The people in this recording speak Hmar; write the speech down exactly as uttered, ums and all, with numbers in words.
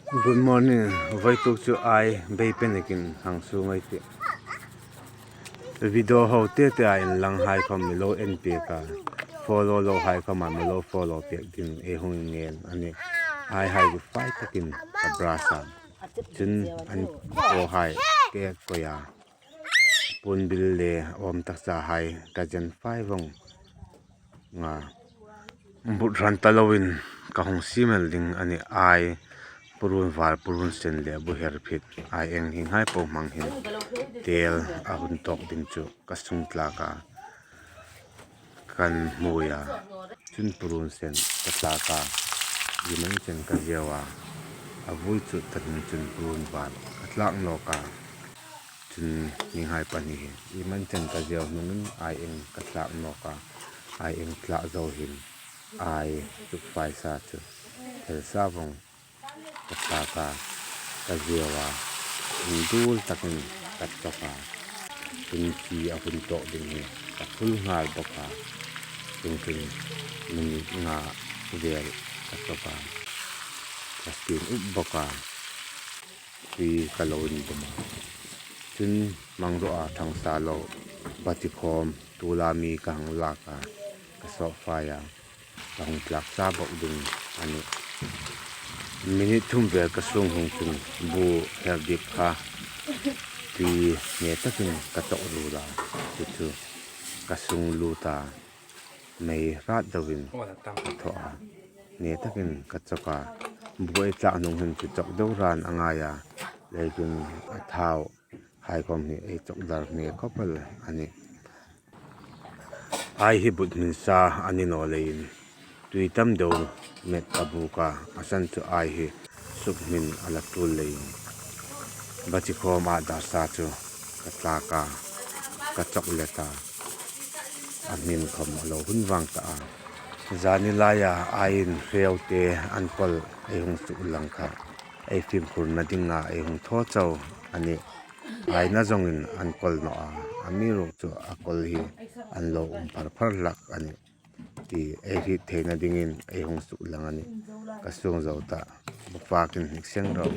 Good morning. Vawituk chu ei bei panic-in hang suk ngai ti. Video ho te te a inlang hai khom mi lo en pek a, follow lo hai khom a mi lo follow pek dingin ei hung ngen a nih. Ei hai gu fai takin ka brush a. Chun an ko hai ke ko ya. Pun bil le awm taksa hai ka zen fai vong nga. But ran ta loin ka hung siem el ding a nih. Ei purun var, purun sen le bu her phit, ei eng hi ngai po hmang hin tel a hun tawk ding chu ka sung tlak a, kan hmu a. Chun purun sen ka tlak a, iemani chen ka ziau a, a vui chu ta ding chun purun var ka tlak nawk a. Chun ni hai pahni hi iemani chen ka ziau hnungin ei eng ka tlak nawk a, ei eng tlak zo hin ei chuk fai sa chu thel sa vong ka tlak a, ka ziau a, indul takin ka chawk a. Chun khi a hun tawk ding hi ka phul nghal bawk a. Chun chun minute nga vel ka chawk a, ka siem up bawk a. Tui ka lo inbum a. Chun mangruo a thang sa lo, bati khom tula mi ka hang lak a, ka sawp fai a, ka hung tlak sa bawk ding a nih. Minute thum vel ka sung hung chun bu her dip kha tui nge takin ka chawk lut a, chu chu ka sung lut a. Mei hrat deuin ka thaw a, nge takin ka chawk a. Bu ei tlak hnung hin chu chawk deu ran a ngai a, leiin a thau hai khom hi ei chawk dar hme khawp el a nih. Ei hi but hmin sa a ni naw leiin tui tam deu met ka buk a, a san chu ei hi suk hmin a la tul leiin bati khom a dar sa chu ka tlak a, ka chawk let a, a hmin khom a lo hun vang ta a. Zani laia ei inhrieu te an kawl ei hung suk lang kha ei fimkhurna dinga ei hung thaw chau a nih. Ei na zawngin an kawl naw a, amiruokchu a kawl hi an lo um phar phar hlak a nih ti ei hriet theina dingin ei hung suk lang a nih. Ka sung zo ta, bu fakin hnik seng ro.